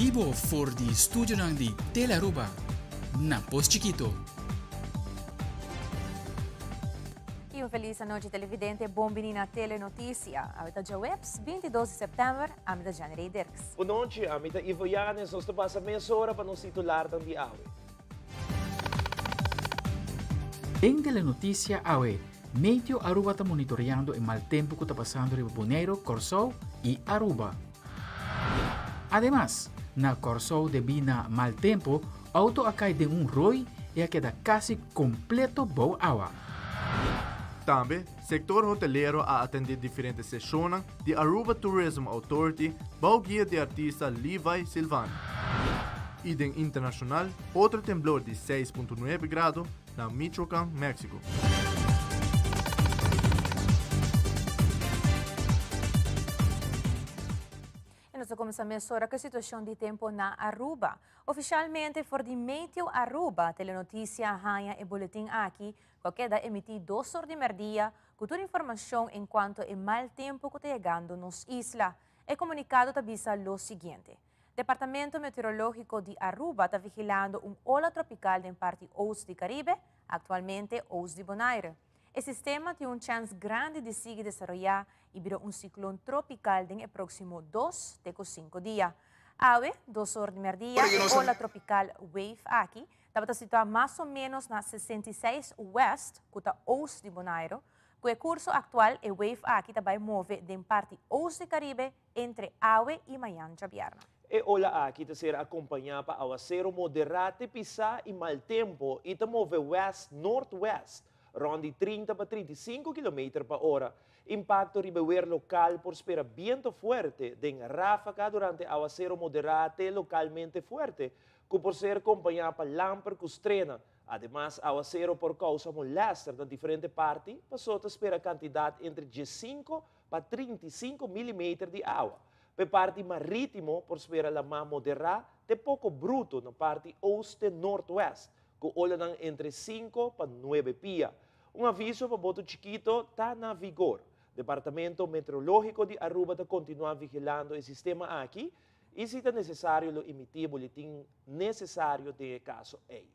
bibo for di studionan di Telearuba na Pos Chikito. Y un feliz anochi televidente, bon bini na Telenoticia. Awe ta djaweps, 22 di september, ami ta Jenny Rey Dirks. Bon nochi, ami ta Ivo Yanes, nos ta pasa mesora pa nos titularnan di awe. Den Telenoticia awe, Meteo Aruba ta monitoreando e mal tempo cu ta pasando riba Boneiro, Corsou y Aruba. Ademas, na Corsou debí na mal tempo, auto a cay den un rooi y a keda casi completo bou awa. Tambe, sector hotelero a atende diferente sesionnan di Aruba Tourism Authority bou guia di artista Levi Silvani. Y den internacional, otro temblor di seis punto nuebe grado na Michoacan, Mexico. Y nos ta cuminsa mesora cu e situacion di tempo na Aruba. Oficialmente for di Meteo Aruba, Telenoticia a haña e boletin aki cu a keda emiti dos or di merdia cu tur informacion en cuanto e mal tempo cu ta yegando nos isla. E comunicado ta bisa lo siguiente. Departamento Meteorologico di Aruba ta vigilando un ola tropical den parti oost di Caribe, actualmente oost di Bonaire. E sistema tin un chens grandi di sigui desaroyá i bira un siklon tropikal den e próksimo dos te ku sinku dia. Awe, dos or di mèrdia, e ola tropikal, wave, aki tabata situá mas o ménos na 66 wèst, ku ta oost di Bonairu. Ku e kurso aktual, e wave aki ta bai move den parti oost di Karibe entre awe i mañan djabièrnè. E ola aki ta ser akompañá pa awasero moderá te pisá i mal tempu i ta move wèst nortwèst rònt di 30 pa 35 kilometer pa ora. Impakto riba e wer lokal por spera biento fuerte den ráfaga durante awasero moderá te lokalmente fuerte ku por ser kompañá pa lamper ku strena. Ademas awasero por kousa molèster na diferente parti paso ta spera kantidat entre 15 pa 35 milimeter di awa. Pa e parti marítimo por spera lamá moderá te poko bruto na parti oost te noordwest, ku olanan entre 5 pa 9 pia. Un aviso pa boto chikito ta na vigor. Departamento Meteorológiko di Aruba ta kontinuá vigilando e sistema aki i si ta nesesario lo emití e boletin nesesario den e kaso ei.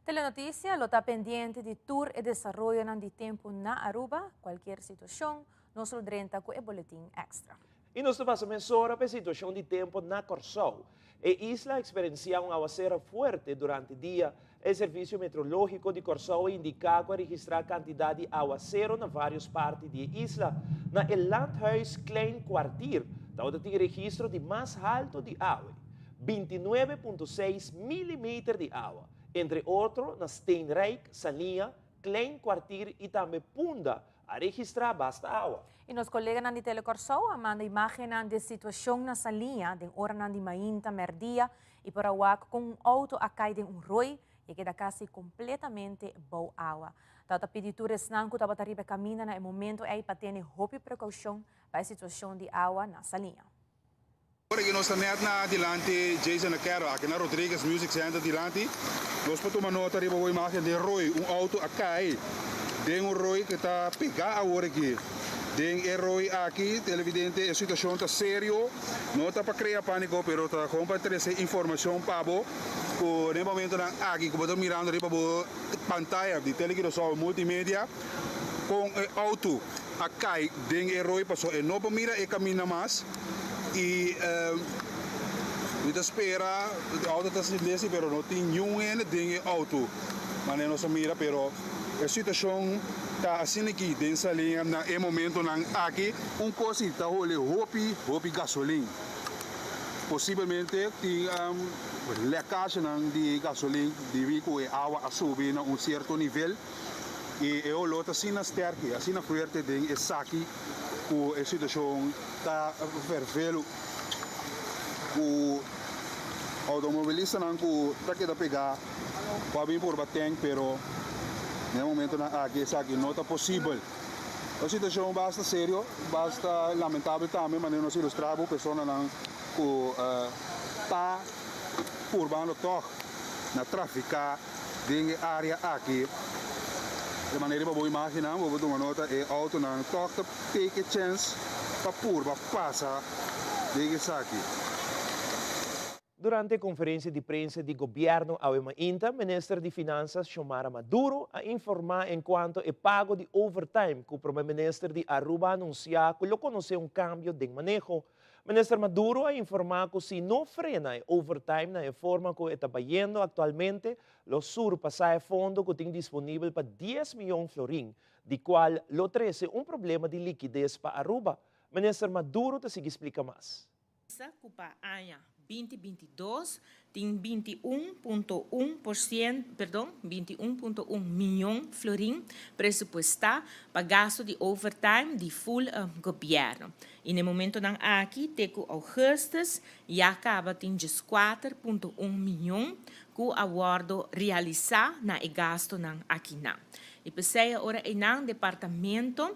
Telenoticia lo ta pendiente di tur e desaroyonan di tempu na Aruba. Kualkier situashon, nos lo drenta ku e boletin extra. I nos ta pasa mesora pa e situashon di tempu na Kòrsou. E isla a eksperensiá un awasera fuerte durante dia. E Servisio Meteorológiko di Kòrsou a indiká ku a registrá kantidat di awasero na vários parti di e isla. Na e Landhuis Klein Kwartier tabata tin registro di mas haltu di awe, 29.6 milimeter di awa, entre otro na Steenrijk, Saliña, Klein Kwartier i tambe Punda a registrá basta awa. I nos koleganan di Telekòrsou a manda imágennan di e situashon na Saliña den oranan di mainta mèrdia i por a wak kon un outo a kai den un roi i a keda kasi kompletamente bou awa. Tabata pidi tur esnan ku tabata riba e kaminda na e momento ei pa tene hopi prekoushon pa e situashon di awa na Saliña. Ora ki nos ta net na dilanti Jason Akero aki na Rodriguez Music Center dilanti, nos por tuma nota riba bo imagen den rooi un auto a cay den un rooi cu ta pega awor aki. Den e rooi aki televidente e situacion ta serio, no ta pa crea panico pero ta gewoon pa trece informacion pa bo cu den momentonan aki cu bo ta mirando riba bo pantaya di Tele Curaçao Multimedia con e auto a cay den e rooi pasobra e no por mira e caminda mas y mi ta spera e auto ta sende si pero no tin niun hende den e auto manera nos a mira pero e situacion ta asina aki den Saliña na e momentonan aki. Un cos si ta hole hopi hopi gasolin posiblemente tin lekagenan di gasolin debi cu e awa a subi na un cierto nivel. I e oló ta asina sterki, asina fuerte den esaki ku e situashon ta fervelu ku outomobilistanan ku ta keda pegá por a bin purba tank pero na e momentonan aki esaki no ta posibel. Un situashon basta serio, basta lamentabel tambe manera nos ilustrá bo personanan ku ta purbando tòg na trafiká. Den e área aki, e manera pa bo imágennan, bo por tuma nota e outonan tòg ta take e chèns pa purba pasa den esaki. Durante conferencia di prensa di gobierno awe mainta, Minister di Finanzas Xiomara Maduro a informa en cuanto e pago di overtime cu Prome Minister di Aruba a anuncia cu lo conoce un cambio den maneho. Minister Maduro a informa cu si no frena e overtime na e forma cu e ta bayendo actualmente, lo surpasa e fondo cu tin disponibel pa 10 miyon florin, di cual lo trece un problema di likides pa Aruba. Minister Maduro ta sigui splica mas. Bisa ku pa aña 2022 tin 21.1%, perdon, 21.1 miyon florin presupuestá pa gastu di overtime di full gobièrnu. I na e momentonan aki te ku ougùstùs ya kaba tin 14.1 miyon ku a wòrdu realisá na e gastunan akinan. I p'esei ora einan departamento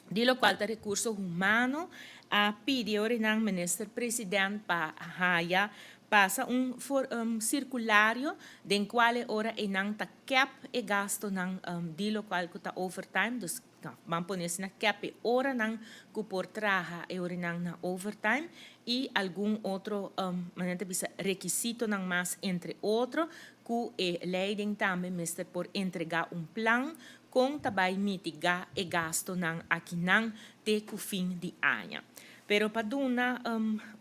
di locual ta Recurso Humano a pidi ora nan Minister President pa haya pasa un for circulario den cual e ora einan ta cap e gastonan di locual cu ta overtime, dus ban pone asina cap e oranan cu por traha e oranan na overtime y algun otro manera ta bisa requisitonan mas, entre otro cu e leiding tambe mester por entrega un plan Kon ta bai mitigá e gastonan akinan te ku fin di aña? Pero pa duna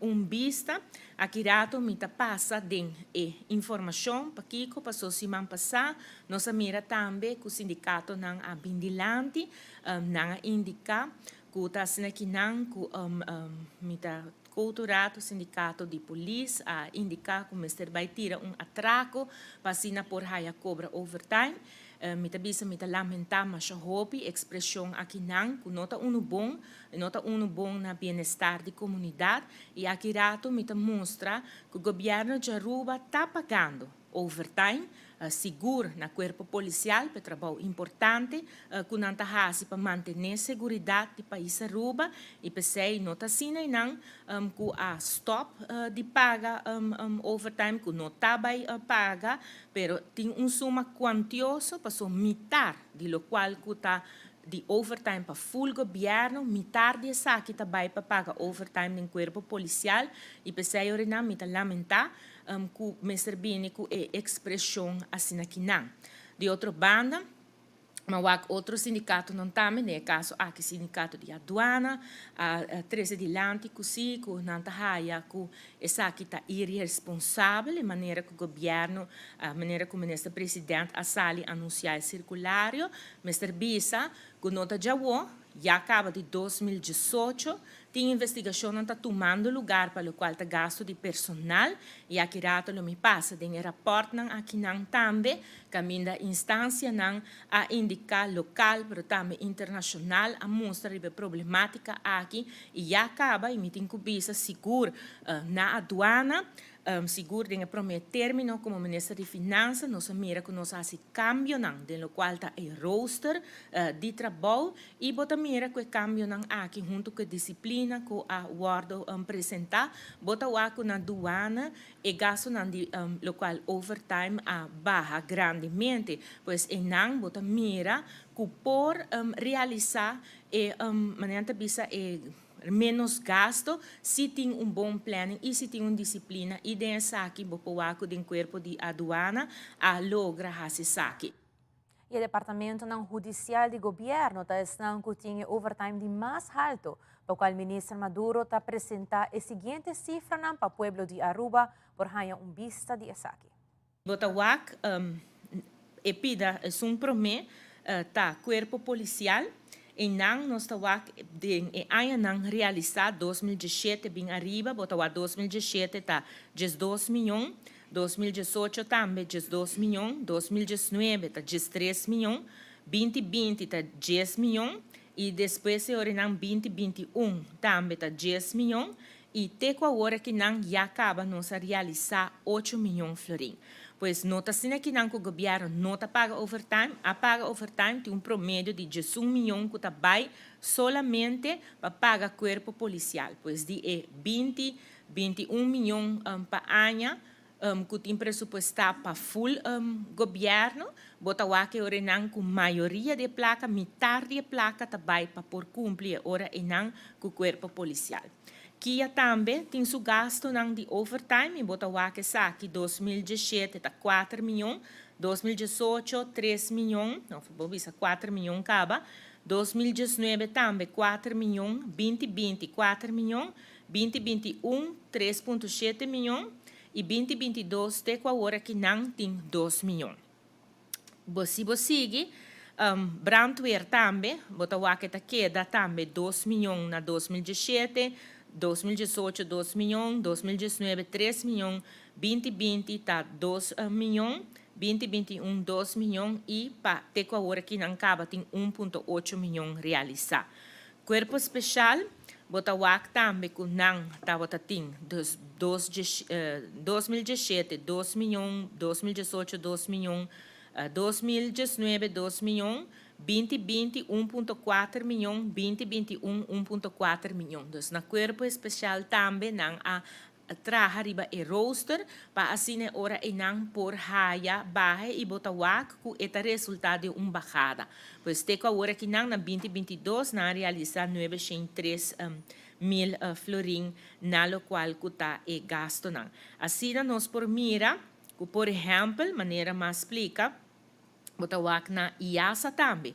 un bista, aki rato mi ta pasa den e informashon. Pakiko? Paso siman pasá nos a mira tambe ku sindikatonan a bin dilanti, nan a indiká ku ta asina kinan ku mi ta koutu rato sindikato di polis a indiká ku mester bai tira un atrako pa asina por haya kobra overtime. Mi ta bisa mi ta lamentá masha hopi ekspreshon akinan ku no ta unu bon, no ta unu bon na bienestar di komunidat i aki rato mi ta mustra ku gobièrnu di Aruba ta pagando overtime, sigur na kuerpo polisial pa e trabou importante ku nan ta hasi pa mantené seguridat di pais Aruba i p'esei no ta asina einan ku a stòp di paga overtime, ku no ta bai paga. Pero tin un suma cuantioso paso mitar di locual cu ta di overtime pa full gobierno, mitar di esaki ta bay pa paga overtime den cuerpo policial y pesey orinan mi ta lamenta cu mester bini cu e expresion asina kinan. Di otro banda, Ma wak otro sindikatonan tambe, den e kaso aki sindikato di aduana, a trese dilanti ku si ku nan ta haya ku esaki ta irresponsabel e manera ku gobièrnu, manera ku minister president a sali anunsiá e sirkulario. Mester bisa ku no ta djawo, ya kaba di 2018 tin investigashonnan ta tumando lugar pa lokual ta gastu di personal i aki rato lo mi pasa den e rapòrtnan akinan tambe Kaminda instansianan a indiká lokal pero tambe internashonal a mustra riba e problematika aki i ya kaba i mi tin ku bisa sigur na aduana, sigur den e promé término komo minister di Finansa nos a mira ku nos a hasi kambionan den lokual ta e rooster di trabou i bo ta mira ku e kambionan aki huntu ku e disiplina ku a wòrdu presentá bo ta wak ku na duana E gastonan di locual overtime a baha grandemente, pues einan bo ta mira cu por realisa e manera nan ta bisa e menos gasto si tin un bon planning y si tin un disciplina y den esaki bo por wak cu den cuerpo di aduana a logra haci esaki. E departamentonan hudicial di gobierno ta esnan cu tin e overtime di mas halto, pa cual Minister Maduro ta presenta e siguiente cifranan pa pueblo di Aruba por haya un bista di esaki. Bo ta wak e pida esun prome ta Cuerpo Policial. Einan nos ta wak den e añanan realisa 2017 bin ariba, bo ta wak 2017 ta 12 miyon, 2018 tambe 12 miyon, 2019 ta 13 miyon, 2020 ta 10 miyon y despues e orinan 2021 tambe ta 10 miyon y te cu awor akinan ya caba nos a realisa 8 miyon florin. Pues no ta asina akinan cu gobierno no ta paga overtime, a paga overtime, tin un promedio di 11 miyon cu ta bay solamente pa paga cuerpo policial, pues di e 20 21 miyon pa aña cu tin presupuesta pa full gobierno, bo ta wak e ora einan cu mayoria di e placa, mitar di e placa ta bay pa por cumpli e ora einan cu cuerpo policial. Kia tambe tin su gastonan di overtime y bo ta wak esaki 2017 ta 4 miyon, 2018 3 miyon, of bo bisa 4 miyon caba, 2019 tambe 4 miyon, 2020 4 miyon, 2021 3.7 miyon y 2022 te cu awor aki nan tin 2 miyon. Bo si bo sigui, brandweer tambe, bo ta wak e ta keda tambe 2 miyon na 2017, 2018 2 miyon, 2019 3 miyon, 2020 ta 2 miyon, 2021 2 miyon y pa te cu awor aki nan caba tin 1.8 miyon realisa. Cuerpo Special, bo ta wak tambe cu nan tabata tin dus dos 2017 dos miyon, 2018 dos miyon, 2019 dos miyon, 2020 1.4 miyon, 2021 1.4 miyon. Dus na Cuerpo Especial tambe nan a traha riba e rooster pa asina e ora einan por haya bahe y bo ta wak cu e ta resulta den un bajada. Pues te cu awor akinan na 2022 nan a realisa 903 mil florin na locual cu ta e gastonan. Asina nos por mira cu por ehempel manera m'a splica, Bo ta wak na IASA tambe,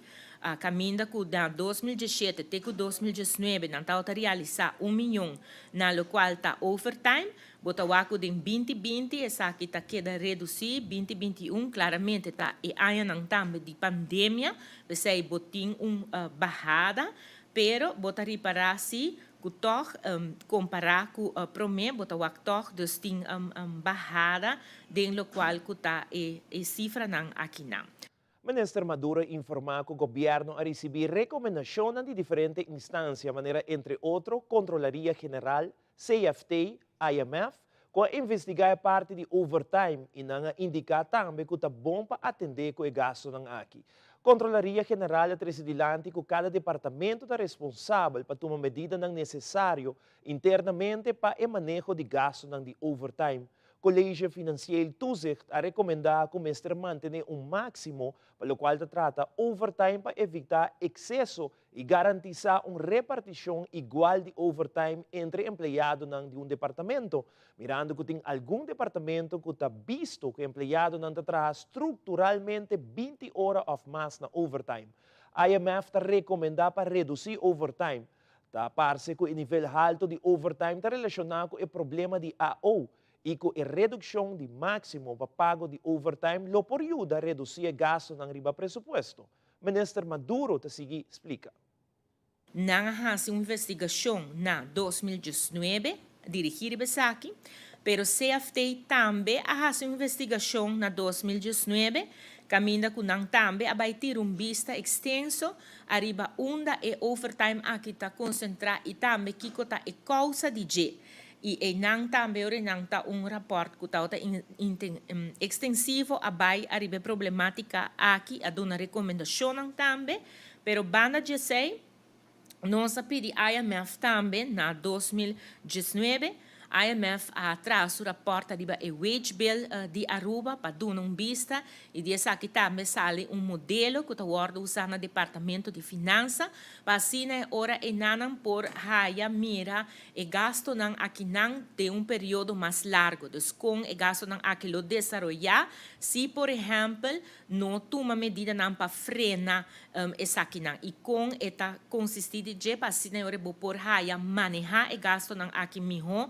kaminda ku na 2017 te ku 2019 nan tabata realisá un miyon na lokual ta overtime. Bo ta wak ku den 2020 esaki ta keda redusí, 2021 klaramente ta e añanan tambe di pandemia, p'esei bo tin un bahada, pero bo ta ripará si ku tòg kompará ku promé bo ta wak tòg dus tin bahada den lokual ku ta e sifranan akinan. Minister Maduro a informá ku gobièrnu a risibí rekomendashonnan di diferente instansia manera entre otro Kontrolaria General, CFT, IMF, ku a investigá e parti di overtime i nan a indiká tambe ku ta bon pa atendé ku e gastunan aki. Kontrolaria General a trese dilanti ku kada departamento ta responsabel pa tuma medidanan nesesario internamente pa e maneho di gastunan di overtime. College Financieel Toezicht a rekomendá ku mester mantené un máksimo pa lokual ta trata overtime pa evitá ekseso i garantisá un repartishon igual di overtime entre empleadonan di un departamento, mirando ku tin algun departamento ku ta bisto ku empleadonan ta traha strukturalmente 20 ora òf mas na overtime. IMF ta rekomendá pa redusí overtime. Ta parse ku e nivel haltu di overtime ta relashoná ku e problema di AO i ku e redukshon di máksimo pa pago di overtime lo por yuda redusí e gastunan riba presupuesto. Minister Maduro ta sigui splika. Nan a hasi un investigashon na 2019 dirigí riba esaki, pero CFT tambe a hasi un investigashon na 2019 kaminda ku nan tambe a bai tira un bista ekstenso ariba unda e overtime aki ta konsentrá i tambe kiko ta e kousa di dje. I einan tambe ora einan ta un rapòrt ku tabata ekstensivo a bai ariba e problematika aki, a duna rekomendashonnan tambe, pero banda di esei nos a pidi IMF tambe na 2019, IMF a traha su rapòrt ariba e wage bill di Aruba pa duna un bista i di esaki tambe sali un modelo ku ta wòrdu usá na Departamento di Finansa pa asina e ora einanan por haya mira E gastonan akinan den un periodo mas largo, dus kon e gastonan aki lo desaroyá si por ehèmpel no tuma medidanan pa frena esakinan i kon e ta konsistí di dje pa asina e ora bo por haya manehá e gastonan aki mihó,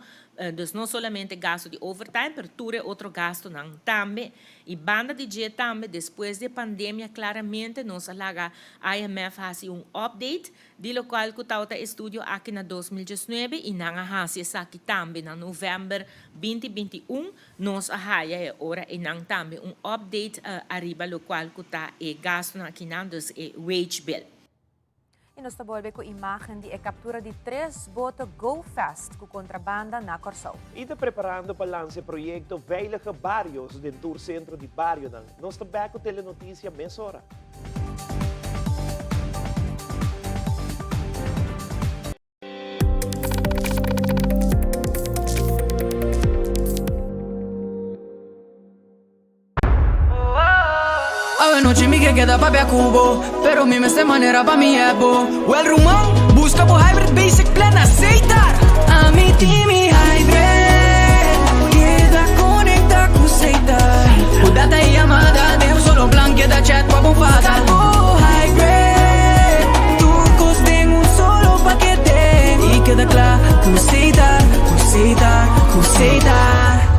dus no solamente gasto di overtime pero tur e otro gastonan tambe. I banda di dje tambe despues di e pandemia klaramente nos a laga IMF hasi un update Di lokual ku tabata estudio aki na 2019 i nan a hasi esaki tambe na novèmber 2021, nos a haya e ora einan tambe un update ariba lokual ku ta e gastunan akinan, dus e wage bill. I nos ta bolbe ku imágen di e kaptura di tres boto Go Fast ku kontrabanda na Kòrsou. I ta preparando pa lansa e proyekto Veilige Barrios den tur sentro di barionan. Nos ta bèk ku Telenotisia mesora. Awenochi mi ke keda papia ku bo Pero mi mester manera pa mi hep bo Well ruman, buska bo hybrid basic plan na Setar! Ami tin mi hybrid Keda conecta cu Setar Cu data y yamada den un solo plan Keda chat pa bo fada Bo hybrid Tur cos den un solo pakete Y keda cla cu Setar Cu Setar, cu Setar.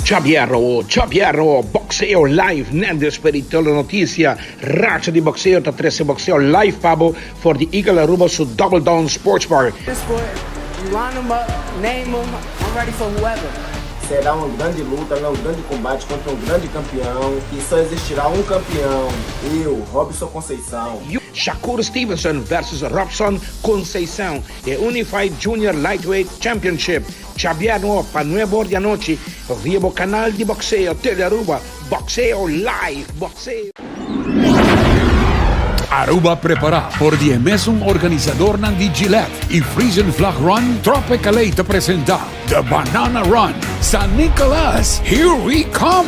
Djabièrnò, djabièrnò, boxeo live net despues di Telenoticia. Racha di boxeo ta trece boxeo live pa bo for di Eagle Aruba su Double Down Sports Bar. Será uma grande luta, né? um grande combate contra um grande campeão. E só existirá um campeão, eu, Robson Conceição. Shakur Stevenson versus Robson Conceição e Unified Junior Lightweight Championship djabièrnò pa nuebe or di anochi via bo kanal di boxeo Telearuba Boxeo Live Boxeo. Aruba prepara por di e mesun organisadornan di Gillette y Frisian Flag Run, Tropicale ta presenta The Banana Run San Nicolas, here we come!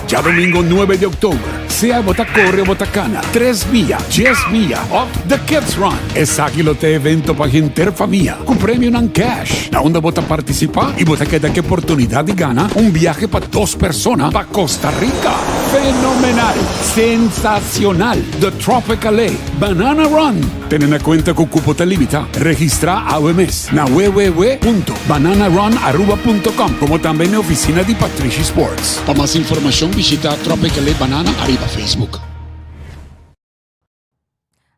Djadomingo nuebe di oktober, sea bo ta kore o bo ta kana, tres mia, dies mia òf The Kids Run. Esaki lo ta e evento pa henter famia, ku premionan cash, na unda bo ta partisipá i bo ta keda ku e oportunidat di gana un biahe pa dos persona pa Costa Rica. Fenomenal! Sensacional! The Tropicale Banana Run! Tene na kuenta ku kupo ta limitá. Registrá awe mes na www.bananarunaruba.com komo tambe na e ofisina di Patrishi Sports. Pa mas informashon bishita Tropicale Banana ariba Facebook.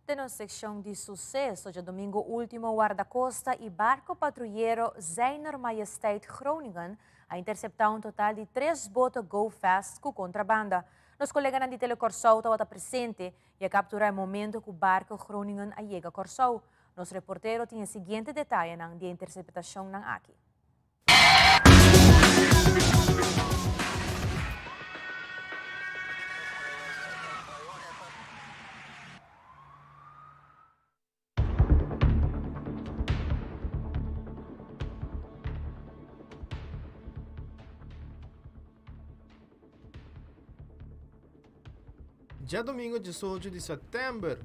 Den nos sekshon di suseso, djadomingo último Wardakosta i barko patruyero Zijner Majesteit Groningen a interseptá un total di tres boto Go Fast ku kontrabanda. Nos koleganan di Telekòrsou tabata presente i a kapturá e momento ku barko Groningen a yega Kòrsou. Nos reportero tin e siguiente detayenan di e interseptashonnan aki. Djadomingo 18 di sèptèmber,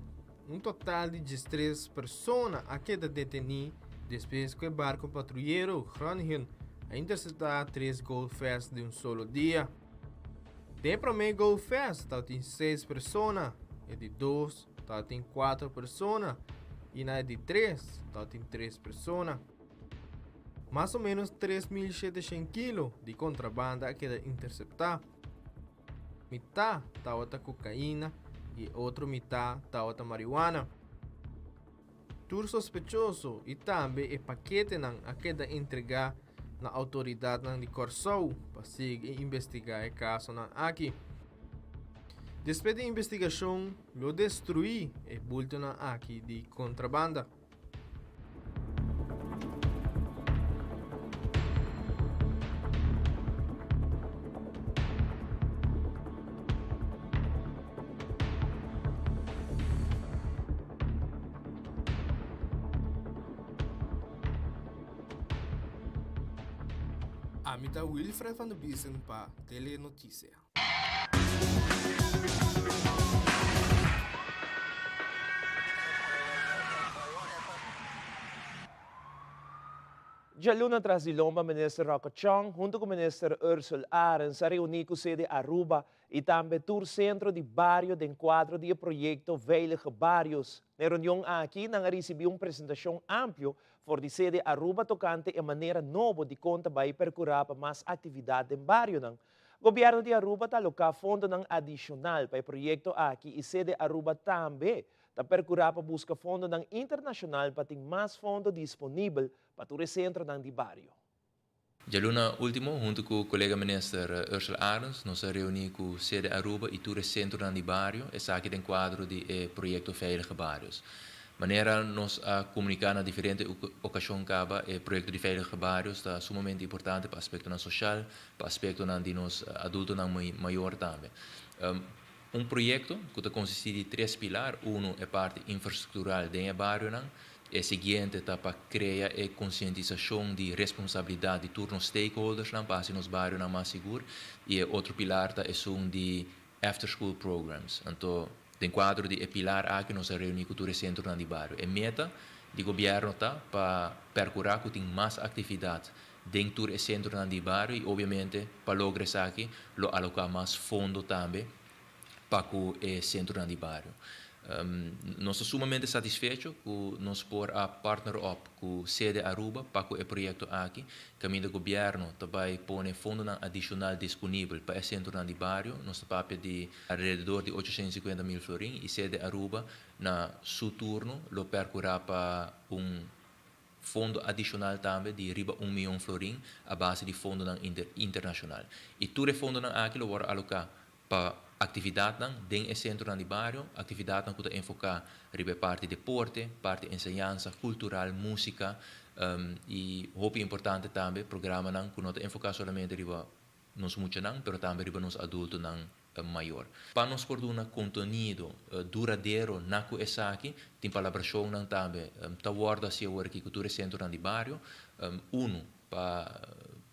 un total di diestres persona a keda detení despues ku e barko patruyero Groningen a interseptá tres Goldfest den un solo dia. Den e promé Goldfest tabatin seis persona, e di dos tabatin kuater persona i na e di tres tabatin tres persona. Mas o ménos 3700 kilo di kontrabanda a keda interseptá. Mitá tabata kokaina i e otro mitá tabata marihuana. Tur sospechoso i tambe e paketenan a keda entregá na outoridatnan di Kòrsou pa sigui investigá e kasonan aki. Despues di investigashon lo destruí e bultonan aki di kontrabanda. Ami ta Wilfred van de Biesen pa Telenoticia. Djaluna tras di lomba Minister Rocco Chong hunto cu Minister Ursell Arends a reuni cu sede Aruba y tambe tur centro di bario den cuadro di e proyecto Veilige Barrios. Na e reunion aki nan a ricibi un presentacion amplio for di sede Aruba tocante e manera nobo di con ta bay percura pa mas actividad den barionan. Gobierno di Aruba ta aloca fondonan adicional pa e proyecto aki y sede Aruba tambe ta percura pa busca fondonan internacional pa tin mas fondo disponibel pa tur e centronan di bario. Djaluna ultimo, hunto cu colega Minister Ursell Arends, nos a reuni cu sede Aruba y tur e centronan di bario, esaki den cuadro di e proyecto Veilige Barrios. Manera nos a comunica na diferente ocasion caba, e proyecto di Veilige Barrios ta sumamente importante pa aspectonan social, pa aspectonan di nos adultonan mayor tambe. Un proyecto cu ta consisti di tres pilar, uno e parti infrastructural den e barionan, e siguiente ta pa crea e concientisacion di responsabilidad di tur nos stakeholdersnan pa haci nos barionan mas sigur y e otro pilar ta esun di after school programs. Anto. Den kuadro di e pilar aki nos a reuní ku tur e sentronan di bario. E meta di gobièrnu ta pa perkurá ku tin mas aktividat den tur e sentronan di bario i obiamente pa logra esaki lo aloká mas fondo tambe pa ku e sentronan di bario. Nos ta sumamente satisfecho ku nos por a partner up ku Sede Aruba pa ku e proyekto aki, kaminda gobièrnu ta bai pone fondonan adishonal disponibel pa e sentronan di bario. Nos ta papia di alrededor di 850 mil florin i Sede Aruba na su turno lo perkurá pa un fondo adishonal tambe di riba un mion florin a base di fondonan internashonal. I tur e fondonan aki lo wòrdu aloká pa aktividatnan den e sentronan di bario, aktividatnan ku ta enfoká riba e parti deporte, parti enseñansa, kultural, músika i hopi importante tambe programanan ku no ta enfoká solamente riba nos muchanan pero tambe riba nos adultonan mayor. Pa nos por duna kontenido duradero na ku esaki, tin palabrashonnan tambe ta wòrdu hasi awor aki ku tur e sentronan di bario. Unu, pa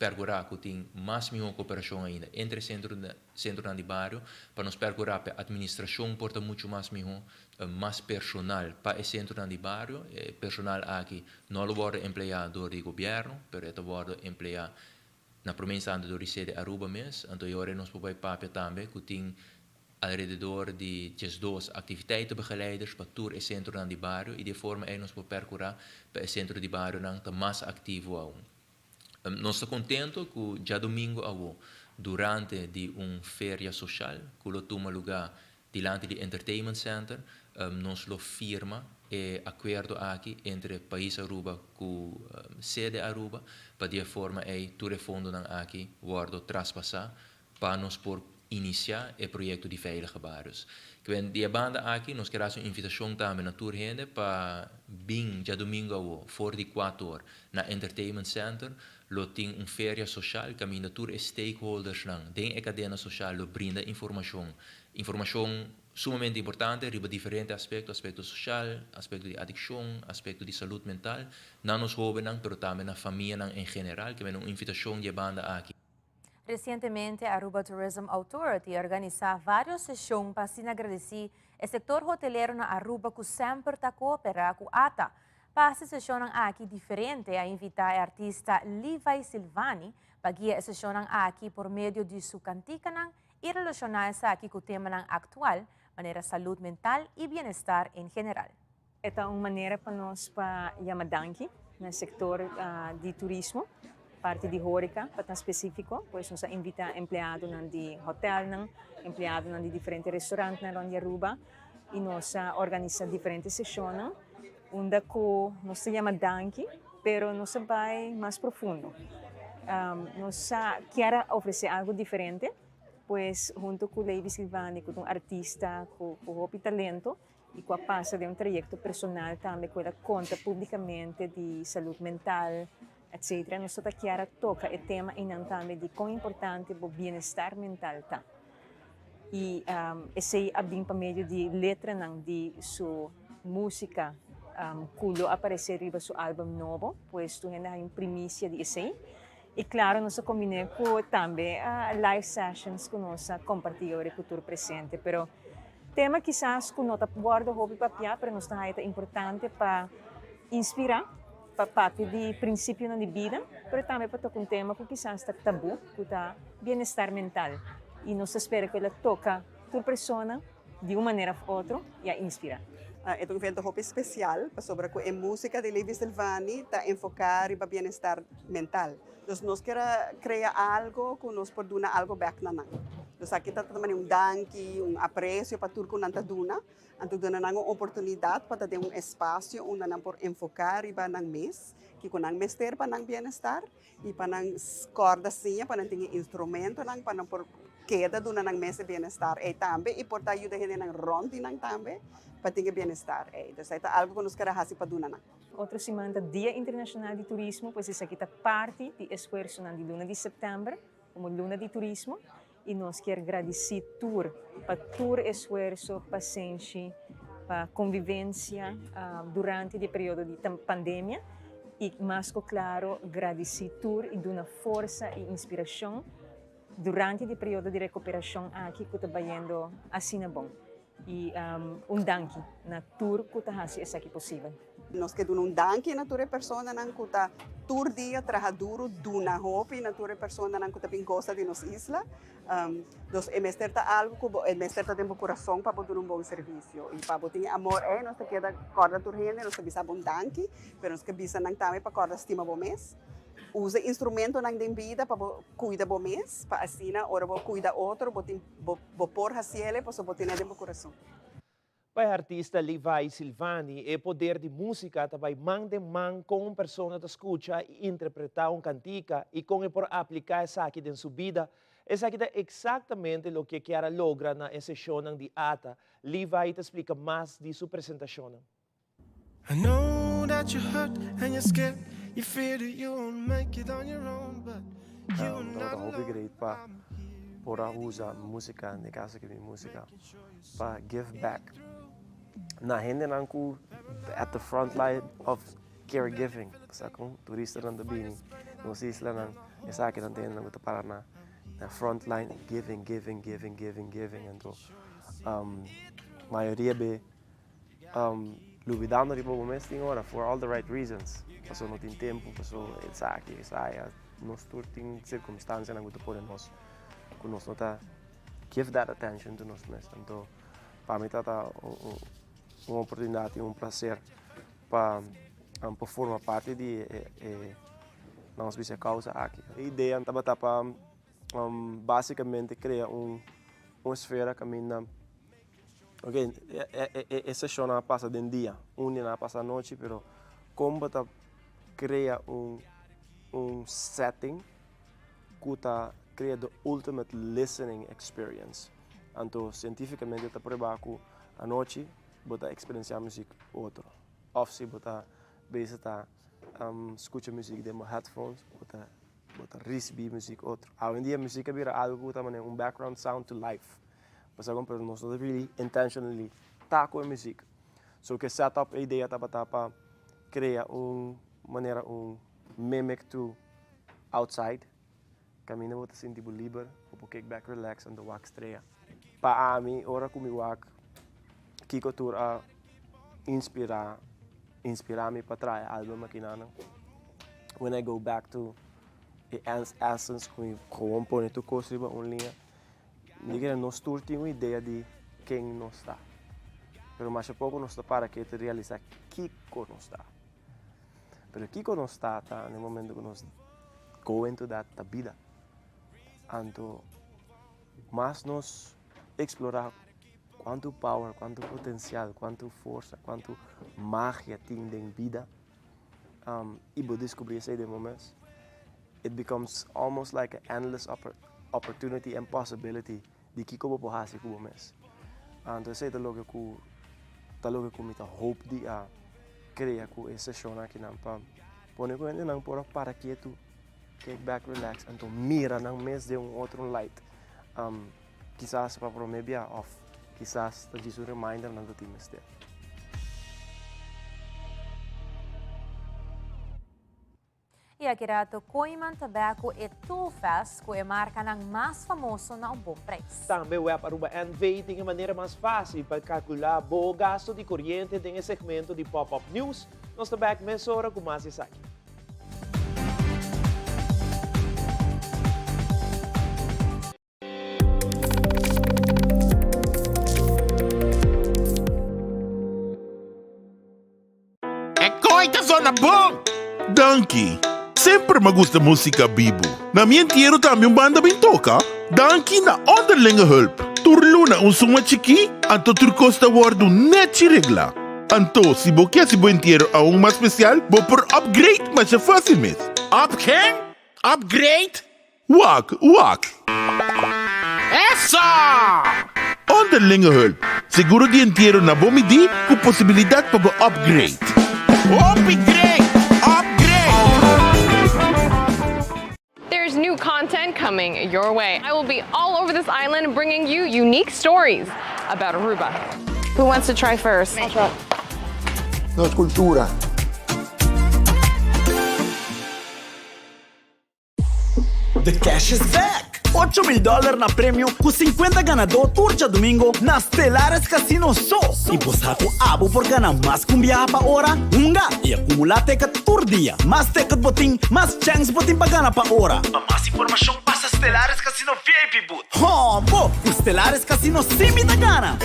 perkurá ku tin mas mihó koperashon ainda entre sentronan di bario, pa nos perkurá pa e atministrashon por ta muchu mas mihó, mas personal pa e sentronan di bario. E personal aki no lo wòrdu empleá dor di gobièrnu, pero e ta wòrdu empleá Na prome instante dor di sede Aruba mes, anto e ora nos por bai papia tambe ku tin alrededor di 12 activiteitenbegeleiders pa tur e sentronan di bario i di e forma ei nos por perkurá pa e sentro di barionan ta mas aktivo aun. Nos ta kontento ku djadumingu awo durante di un feria soshal ku lo tuma lugá Dilanti di Entertainment Center nos lo firma e akuerdo aki entre Pais Aruba ku Sede Aruba pa di e forma ei tur e fondonan aki wòrdu traspasá pa nos por inisiá e proyekto di Veilige Barrios. Kwen di e banda aki nos ker hasi un invitashon tambe na tur hende pa bin djadumingu awo for di kuator na Entertainment Center lo tin un feria soshal kaminda tur e stakeholdersnan den e kadena soshal lo brinda informashon, informashon sumamente importante riba diferente aspekto, aspekto soshal, aspekto di adikshon, aspekto di salud mental, na nos hóbennan pero tambe na famianan en general, ke mende un invitashon di e banda aki. Resientemente Aruba Tourism Authority a organisa varios sesion pa asina agradeci e sector hotelero na Aruba cu semper ta coopera cu ata. Pa hasi sesionnan aki diferente a invita e artista Levi Silvani pa guia e sesionnan aki por medio di su canticanan y relaciona esaki cu temanan actual manera salud mental y bienestar en general. E ta un manera pa nos pa yama danki na e sektor di turismo, parti di horeca pa ta spesífiko. Pues nos a invitá empleadonan di hotèlnan, empleadonan di diferente restorantnan rònt di Aruba i nos a organisá diferente seshonnan unda ku nos ta yama danki pero nos a bai mas profundo. Nos a kier a ofresé algu diferente, pues huntu ku Lady Silvani ku ta un artista ku hopi talento, y cu a pasa den un trayecto personal tambe cu el a conta publicamente di salud mental etc. Nos ta kier a toca e tema eynan tambe di con importante bo bienestar mental ta. Y esey a bin pa medio di letranan di su musica cu lo aparece riba su album nobo, pues tur hende a haya un primicia di esey. Y claro nos a combine cu tambe live sessions cu nos a comparti ora cu tur presente, pero tema kisas cu no ta wordo hopi papia pero nos ta haya ta importante pa inspira, pa papia di principionan di bida, pero tambe pa toca un tema cu kisas ta tabu, cu ta bienestar mental. Y nos ta spera cu el a toca tur persona di un manera of otro y a inspira. E ta un evento hopi special pasobra cu e musica di Levi Silvani ta enfoca riba bienestar mental. Dus nos kier a crea algo cu nos por duna algo bek na nan. Dus aki ta manera un danki, un aprecio pa tur cu nan ta duna. Anto duna nan un oportunidad pa ta den un espacio unda nan por enfoca riba nan mes, kico nan mester pa nan bienestar y pa nan corda siña, pa nan tin e instrumentonan pa nan por keda duna nan mes e bienestar ey tambe y por ta yuda hendenan rond di nan tambe pa tin e bienestar ey. Dus ey ta algo cu nos kier a haci pa duna nan. Otro siman ta Dia Internacional di Turismo, pues esaki ta parti di esfuersonan di luna di september como Luna di Turismo y nos kier gradici tur pa tur esfuerso, pasenshi, pa convivencia durante di e periodo di pandemia y mas cu claro gradici tur y duna forsa y inspiracion durante di e periodo di recuperacion aki cu ta bayendo asina bon. I un danki na tur ku ta hasi esaki posibel. Nos ke duna un danki na tur e personanan ku ta tur dia traha duru, duna hopi na tur e personanan ku ta bin gosa di nos isla. Nos e mester ta algu ku bo e mester ta den bo kurason pa bo duna un bon servisio i pa bo tin e amor ei nos ta keda kòrda tur hende, nos ta bisa bo un danki, pero nos ke bisa nan tambe pa kòrda stima bo mes. Usa instrumentonan den bida pa bo kuida bo mes, pa asina ora bo kuida otro bo tin bo bo por hasiel pasobra bo tene den bo kurason. Pa e artista Levi Silvani, e poder di músika ta bai man den man kon un persona ta skucha i interpretá un kantika i kon e por apliká esaki den su bida. Esaki ta eksaktamente loke e kier a logra na e seshonnan di ata. Levi ta splika mas di su presentashonnan. I know that you're hurt and you're scared You fear that you won't make it on your own But you are not Tabata hopi alone great pa por a usa musica, den e caso aki mi musica, pa give back na hendenan cu at the front line of caregiving. Sa con turistanan ta bini nos islanan, esakinan ta hendenan cu ta para na na front line giving, giving, giving, giving, giving. Anto mayoria be Lubidando riba bo mes tin ora for all the right reasons, pasobra no tin tempu, pasobra esaki, esaya, nos tur tin circumstancianan cu ta pone nos cu nos no ta give that attention to nos mes. Anto pa mi ta ta un oportunidad y un placer pa por forma parti di e, vamos bisa, e causa aki. E idea tabata pa basicamente crea un esfera caminda. Ok, e seshonnan a pasa den dia, un di nan a pasa anochi, pero kon bo ta krea un un setting ku ta krea the ultimate listening experience. Anto sientifikamente ta prueba ku anochi bo ta eksperensiá muzik otro. Òf si bo ta bezig ta skucha muzik den bo headphones, bo ta bo ta risibí muzik otro. Awendia muzik a bira algu ku ta manera un background sound to life. Pasobra pero nos no ta really intentionally ta ku e muzik. So ke set up e idea tabata pa krea un manera un mimic to outside kaminda bo ta sinti bo liber, bo por kick back relax anto wak strea. Pa ami ora ku mi wak kiko tur a inspira inspira mi pa traha e album akinanan when I go back to e essence ku mi gewoon pone tur kos riba un liña. Mi kere nos tur tin un idea di ken nos ta, pero masha poko nos ta para ke ta realisa kiko nos ta. Pero kiko nos ta ta na e momento ku nos go into that ta bida. Anto mas nos explora kuantu power, kuantu potensial, kuantu forsa, kuantu magia tin den bida, i bo descubri esei den bo mes, it becomes almost like an endless opportunity and possibility di kiko bo por hasi ku bo mes. Anto esei ta loke ku ta loke ku mi ta hope di a krea ku e seshon akinan pa pone ku hendenan por a para ketu, kick back, relax, anto mira nan mes den un otro light. Kisas pa prome bia of kisas ta djis un reminder nan ta tin mester. I aki rato Kooyman ta bek ku e Toolfest ku e markanan mas famoso na un bon prijs. Tambe Web Aruba NV tin e manera mas fácil pa kalkulá bo gasto di koriente den e segmento di Pop-Up News. Nos ta bek mesora ku mas di esaki. E koi ta sona bon! Danki! Semper m'a gusta músika bibu. Na mi entiero tambe un banda bin toka. Danki na Onderlinge Hulp. Tur luna un suma chikí, anto tur kos ta wòrdu nèchi reglá. Anto, si bo ke hasi bo entiero aun mas spesial, bo por upgrade masha fásil mes. Up ken? Upgrade? Wak, wak. Eso! Onderlinge hulp, seguro di entiero na bo midí ku posibilidat pa bo upgrade. Hopi great! Upgrade! There's new content coming your way. I will be all over this island bringing you unique stories about Aruba. Who wants to try first? Nos cultura. The cash is back! 8000 dollar na premio ku 50 ganadó tur djadumingo na Stellaris Casino so! I bo sa ku abo por gana mas ku un biaha pa ora? Hunga i akumulá teket tur dia. Mas teket bo tin, mas chèns bo tin pa gana pa ora. Pa mas informashon pasa Stellaris Casino VIP booth. Hombo! Ku Stellaris Casino sí mi ta gana!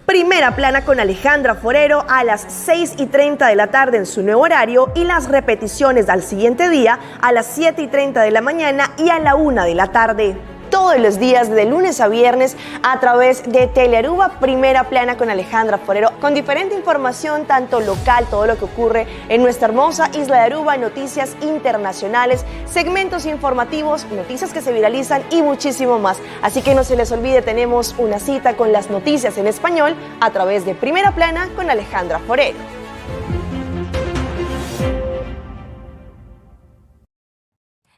Primera Plana con Alejandra Forero a las 6 y 30 de la tarde en su nuevo horario y las repeticiones al siguiente día a las 7 y 30 de la mañana y a la 1 de la tarde todos los días de lunes a viernes a través de Telearuba Primera Plana con Alejandra Forero, con diferente información, tanto local, todo lo que ocurre en nuestra hermosa isla de Aruba, noticias internacionales, segmentos informativos, noticias que se viralizan y muchísimo más. Así que no se les olvide, tenemos una cita con las noticias en español a través de Primera Plana con Alejandra Forero.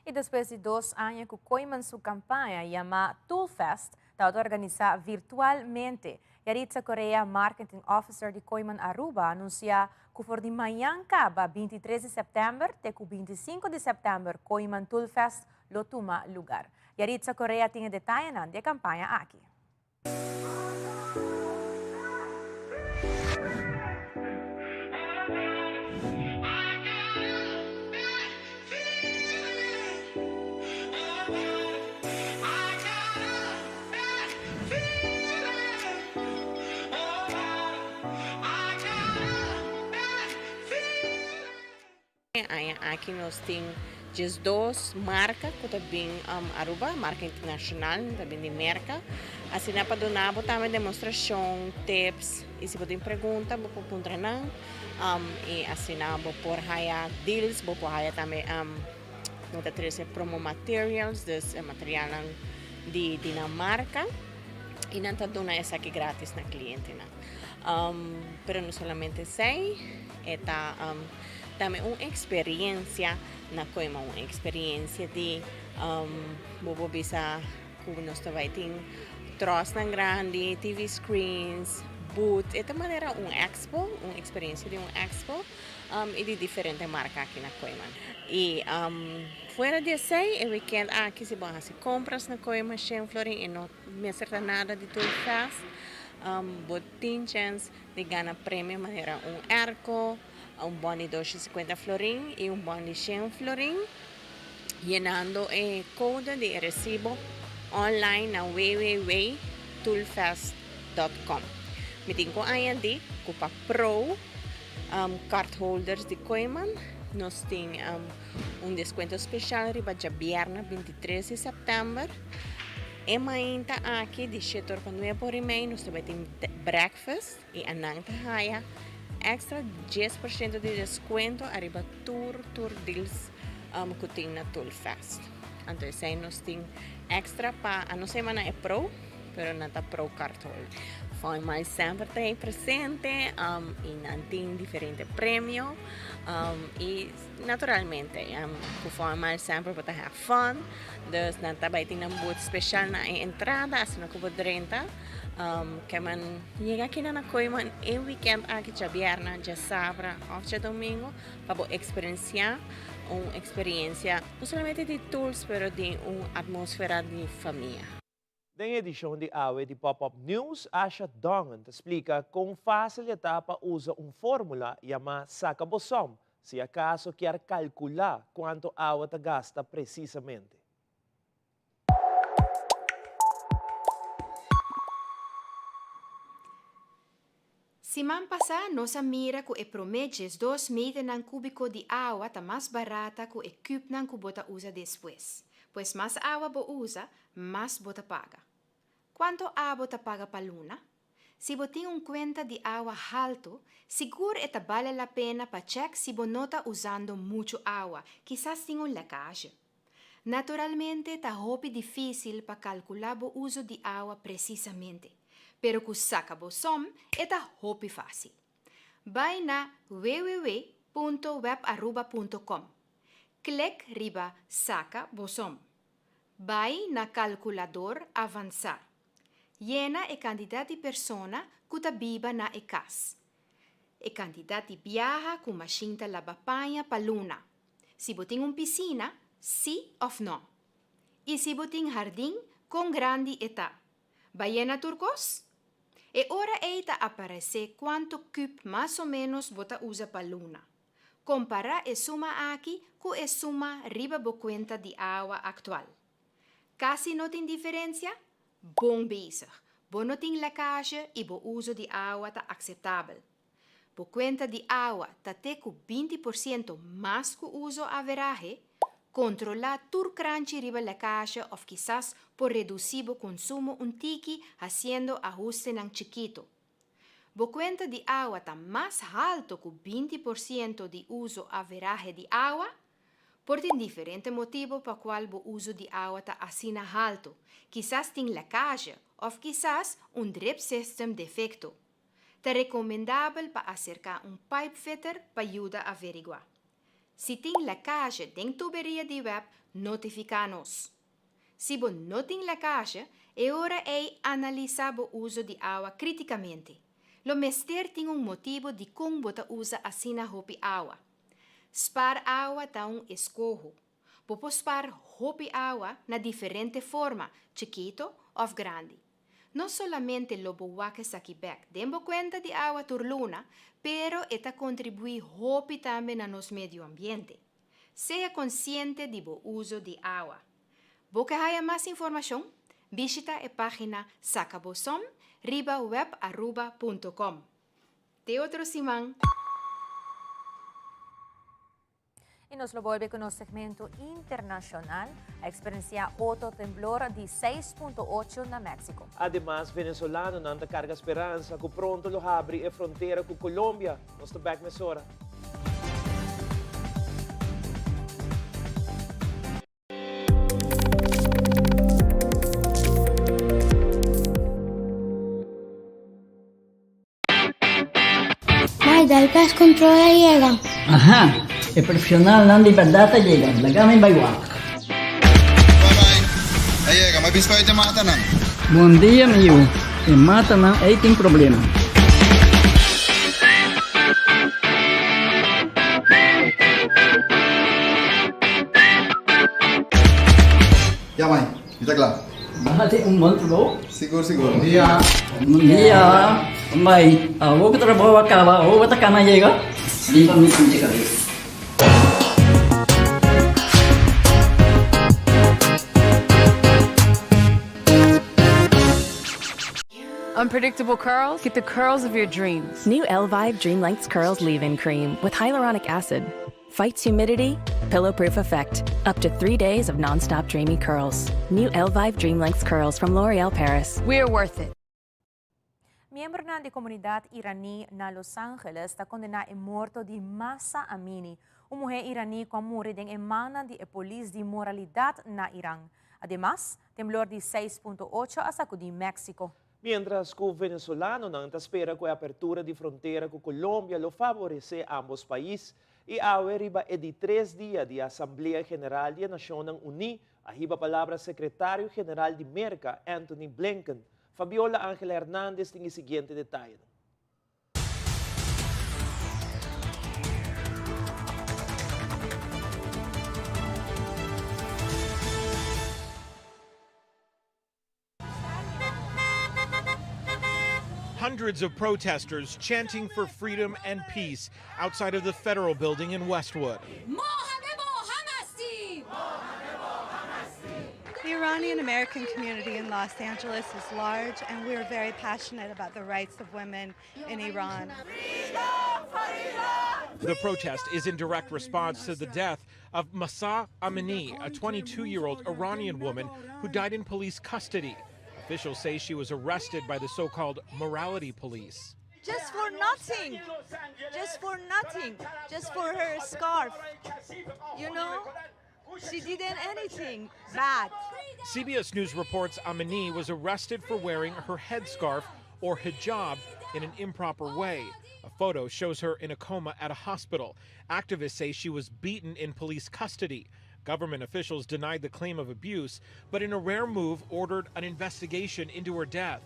Y despues di dos aña cu Kooyman su campaña yama Toolfest tabata organisa virtualmente, Yaritza Correa, Marketing Officer di Kooyman Aruba, a anuncia cu for di mañan caba 23 di september te cu 25 di september Kooyman Toolfest lo tuma lugar. Yaritza Correa tin e detayenan di e campaña aki. E aña aki nos tin 12 marca cu ta bin Aruba, marca internacional, ta bin di Merca. Asina pa duna bo tambe demostracion, tips y si bo tin pregunta bo por puntra nan y asina bo por haya deals, bo por haya tambe nan ta trece promo materials, dus e materialnan di nan marca y nan ta duna esaki gratis na clientenan. Pero no solamente esey, e ta tambe un experiencia na Koima, un experiencia di bo por bisa cu nos ta bay tin trosnan grandi, TV screens, booth, e ta manera un expo, un experiencia di un expo y di diferente marca aki na Koima. Y fuera di esey e weekend aki si bo a haci compras na Koima, Shen Florin e no mester ta nada di tur fest, bo tin chens di gana premio manera un airco, un bon di 250 florin y un bon di 100 florin, yenando e code di e recibo online na www.toolfest.com. Mi tin cu añadi cu pa pro cardholders di Kooyman nos tin un descuento special riba djabièrnè 23 di september. E mainta aki di shete or pa nuebe or y mei nos ta bai tin breakfast y anan ta haya extra 10% di descuento ariba tur tur deals cu tin na Toolfest. Anto esey nos tin extra pa a no semana e pro pero nan ta pro card holder. Fun Miles semper ta ey presente y nan tin diferente premio y Naturalmente, cu formal semper bo ta have fun, dus nan ta bay tin nan booth special na e entrada, asina cu bo drenta. Keman yega aki na Kooiman e weekend aki, djabièrnè, djasabra of djadomingo, pa bo experiencia un experiencia no solamente di tools, pero di un atmosfera di famia. Den edishon di awe di Pop Up News, Asha Dongen ta splika kon fásil e ta pa usa un fórmula yamá Saka Bo Sòm si akaso kier kalkulá kuantu awa ta gasta presisamente. Siman pasá nos a mira ku e promé 12 meternan kúbiko di awa ta mas barata ku e kùpnan ku bo ta usa despues. Pues mas awa bo usa, mas bo ta paga. Kuantu abo ta paga pa luna? Si bo tin un kuenta di awa haltu, sigur e ta bale la pena pa chèk si bo no ta usando muchu awa, kisas tin un lèkazje. Naturalmente ta hopi difísil pa kalkulá bo uso di awa presisamente, pero ku saka bo som e ta hopi fásil. Bai na www.webaruba.com, klek riba Saka bo som. Bai na Kalkulador avansá. Yena e kantidat di persona ku ta biba na e kas. E kantidat di biaha ku mashin ta laba paña pa luna. Si bo tin un pisina, Sí òf nò? I si bo tin hardin, kon grandi e ta? Bayena tur kos? E ora ei ta aparesé kuantu kùp mas o ménos bo ta usa pa luna. Kompará e suma aki ku e suma riba bo kuenta di awa aktual. Kasi no tin diferensia? Bon bezig! Bo no tin lèkazje i bo uso di awa ta akseptabel. Bo kuenta di awa ta te ku 20% mas ku uso averahe? Kontrolá tur kranchi riba lèkazje òf kisas por redusí bo konsumo un tiki hasiendo ahustenan chikitu. Bo kuenta di awa ta mas halto ku 20% di uso averahe di awa? Por tin diferente motibo pa kual bo uso di awa ta asina halto, kisas tin lèkazje òf kisas un drip system defekto. Ta rekomendabel pa aserká un pipefitter pa yuda averiguá. Si tin lèkazje den tuberia di web, notifiká nos. Si bo no tin lèkazje, e ora ei analisá bo uso di awa krítikamente. Lo mester tin un motibo dikon bo ta usa asina hopi awa. Spar awa ta un eskoho. Bo por spar hopi awa na diferente forma, chikito òf grandi. No solamente lo bo wak esaki bèk den bo kuenta di awa tur luna, pero e ta kontribuí hopi tambe na nos medio ambiente. Sea konsiente di bo uso di awa. Bo ke haya mas informashon? Bishita e página Saka Bo Som riba webaruba punto com. Te otro siman! I nos lo bolbe ku nos segmento internashonal. A eksperensiá otro temblor di 6.8 na Mexico. Ademas, venezolanonan ta karga speransa ku pronto lo habri e frontera ku Colombia. Nos ta bèk mesora. Mai, dal pest control a yega. Aha, e profesionalnan di berdad a yega, laga mi bai wak. Bye bye, a yega, mi bispa e matanan. Bon dia mi yu, e matanan ei tin problema. Ya mai, mi ta kla. Bo hasi un bon trabou. Sigur, sigur. Bon dia. Bon dia. Mai, awor ku trabou a kaba, awor bo ta kana yega? Limpa mi pinche kabes. Unpredictable curls? Get the curls of your dreams. New Elvive Dream Lengths Curls Leave-In Cream with hyaluronic acid. Fights humidity, pillow-proof effect. Up to three days of non-stop dreamy curls. New Elvive Dream Lengths Curls from L'Oreal Paris. We're worth it. Miembronan di komunidat iraní na Los Angeles ta kondená e morto di Mahsa Amini, un muhé iraní ku a muri den e mannan di e polis di moralidat na Iran. Ademas, temblor di 6.8 a sakudí Mexico. Mientras ku venezolanonan ta spera ku e apertura di frontera ku Colombia lo faboresé ambos pais, i awe riba e di tres dia di Asamblea General di e Nashonnan Uní a hiba palabra Sekretario General di Merka, Antony Blinken. Fabiola Angela Hernandez tin e siguiente detayenan. Hundreds of protesters chanting for freedom and peace outside of the federal building in Westwood. The Iranian American community in Los Angeles is large, and we are very passionate about the rights of women in Iran. The protest is in direct response to the death of Mahsa Amini, a 22 year old Iranian woman who died in police custody. Officials say she was arrested by the so called morality police. Just for nothing. Just for nothing. Just for her scarf. You know? She didn't anything bad. CBS News reports Amini was arrested for wearing her headscarf or hijab in an improper way. A photo shows her in a coma at a hospital. Activists say she was beaten in police custody. Government officials denied the claim of abuse, but in a rare move ordered an investigation into her death.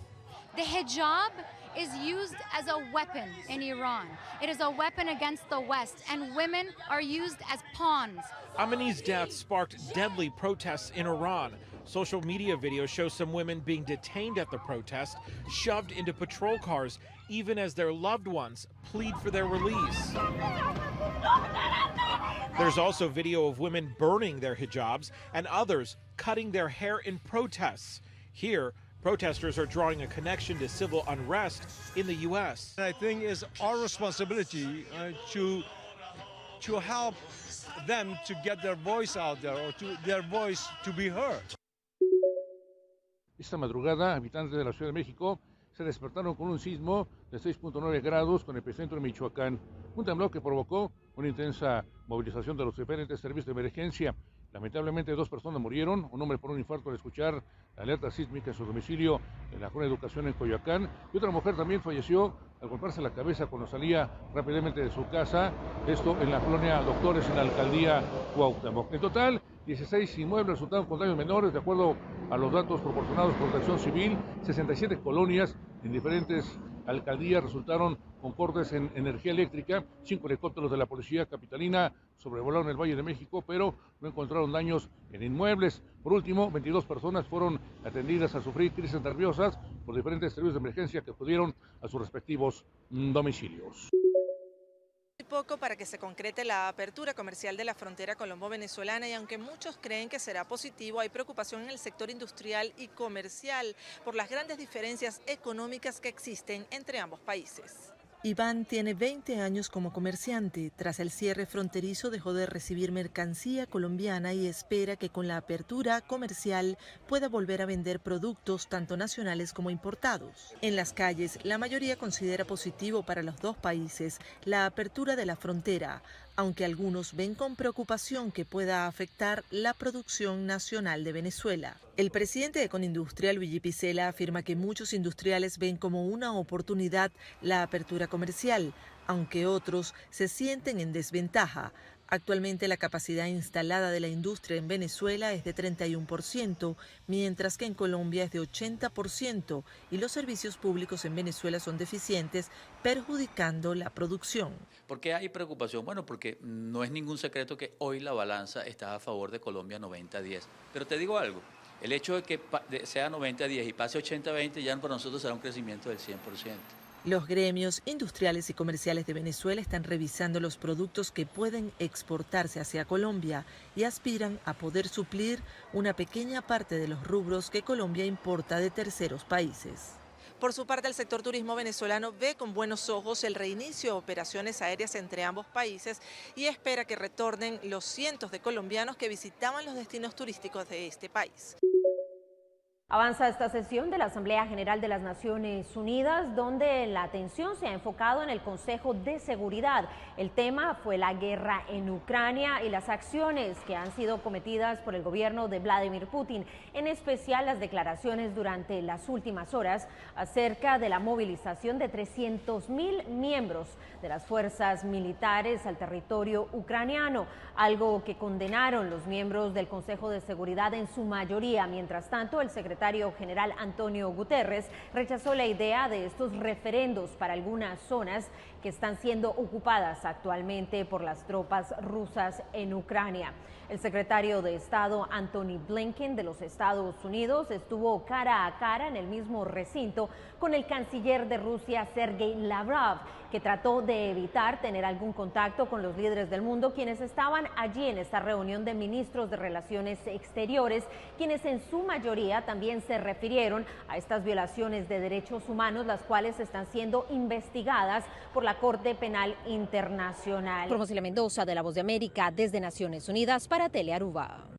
The hijab is used as a weapon in Iran. It is a weapon against the West, and women are used as pawns. Amini's death sparked deadly protests in Iran. Social media videos show some women being detained at the protest, shoved into patrol cars, even as their loved ones plead for their release. There's also video of women burning their hijabs and others cutting their hair in protests. Here, protesters are drawing a connection to civil unrest in the U.S. I think it's our responsibility uh, to, to help them to get their voice out there or to their voice to be heard. Esta madrugada, habitantes de la Ciudad de México se despertaron con un sismo de 6.9 grados con epicentro en Michoacán, un temblor que provocó una intensa movilización de los diferentes servicios de emergencia. Lamentablemente, dos personas murieron, un hombre por un infarto al escuchar la alerta sísmica en su domicilio en la Colonia Educación en Coyoacán, y otra mujer también falleció al golpearse la cabeza cuando salía rápidamente de su casa, esto en la colonia Doctores en la alcaldía Cuauhtémoc. En total, 16 inmuebles resultaron con daños menores, de acuerdo a los datos proporcionados por Protección Civil, 67 colonias en diferentes alcaldías resultaron con cortes en energía eléctrica, cinco helicópteros de la Policía Capitalina sobrevolaron el Valle de México, pero no encontraron daños en inmuebles. Por último, 22 personas fueron atendidas a sufrir crisis nerviosas por diferentes servicios de emergencia que acudieron a sus respectivos domicilios poco para que se concrete la apertura comercial de la frontera colombo-venezolana y aunque muchos creen que será positivo, hay preocupación en el sector industrial y comercial por las grandes diferencias económicas que existen entre ambos países. Iván tiene 20 años como comerciante. Tras el cierre fronterizo dejó de recibir mercancía colombiana y espera que con la apertura comercial pueda volver a vender productos tanto nacionales como importados. En las calles, la mayoría considera positivo para los dos países la apertura de la frontera, aunque algunos ven con preocupación que pueda afectar la producción nacional de Venezuela. El presidente de Conindustria, Luigi Pisella, afirma que muchos industriales ven como una oportunidad la apertura comercial, aunque otros se sienten en desventaja. Actualmente la capacidad instalada de la industria en Venezuela es de 31%, mientras que en Colombia es de 80% y los servicios públicos en Venezuela son deficientes, perjudicando la producción. ¿Por qué hay preocupación? Bueno, porque no es ningún secreto que hoy la balanza está a favor de Colombia 90-10. Pero te digo algo, el hecho de que sea 90-10 y pase 80-20 ya para nosotros será un crecimiento del 100%. Los gremios industriales y comerciales de Venezuela están revisando los productos que pueden exportarse hacia Colombia y aspiran a poder suplir una pequeña parte de los rubros que Colombia importa de terceros países. Por su parte, el sector turismo venezolano ve con buenos ojos el reinicio de operaciones aéreas entre ambos países y espera que retornen los cientos de colombianos que visitaban los destinos turísticos de este país. Avanza esta sesión de la Asamblea General de las Naciones Unidas, donde la atención se ha enfocado en el Consejo de Seguridad. El tema fue la guerra en Ucrania y las acciones que han sido cometidas por el gobierno de Vladimir Putin, en especial las declaraciones durante las últimas horas acerca de la movilización de 300.000 miembros de las fuerzas militares al territorio ucraniano, algo que condenaron los miembros del Consejo de Seguridad en su mayoría. Mientras tanto, el secretario general Antonio Guterres rechazó la idea de estos referendos para algunas zonas que están siendo ocupadas actualmente por las tropas rusas en Ucrania. El secretario de Estado Antony Blinken de los Estados Unidos estuvo cara a cara en el mismo recinto con el canciller de Rusia Sergei Lavrov, que trató de evitar tener algún contacto con los líderes del mundo, quienes estaban allí en esta reunión de ministros de Relaciones Exteriores, quienes en su mayoría también se refirieron a estas violaciones de derechos humanos, las cuales están siendo investigadas por la Corte Penal Internacional. Promosila Mendoza de La Voz de América desde Naciones Unidas para Telearuba.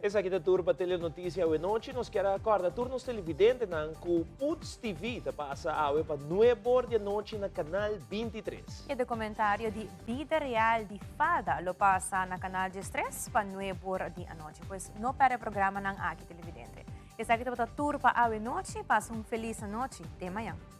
Esaki ta tur pa Telenoticia awe nochi. Nos kier a corda tur nos televidentenan cu Putz TV ta pasa awe pa nuebe or di anochi na Canal 23. E documentario di Bida Real di Fada lo pasa na Canal 13 pa nuebe or di anochi. Pues no perde programanan aki televidente. Esaki tabata tur pa awe nochi. Pasa un feliz anochi. Te mañan.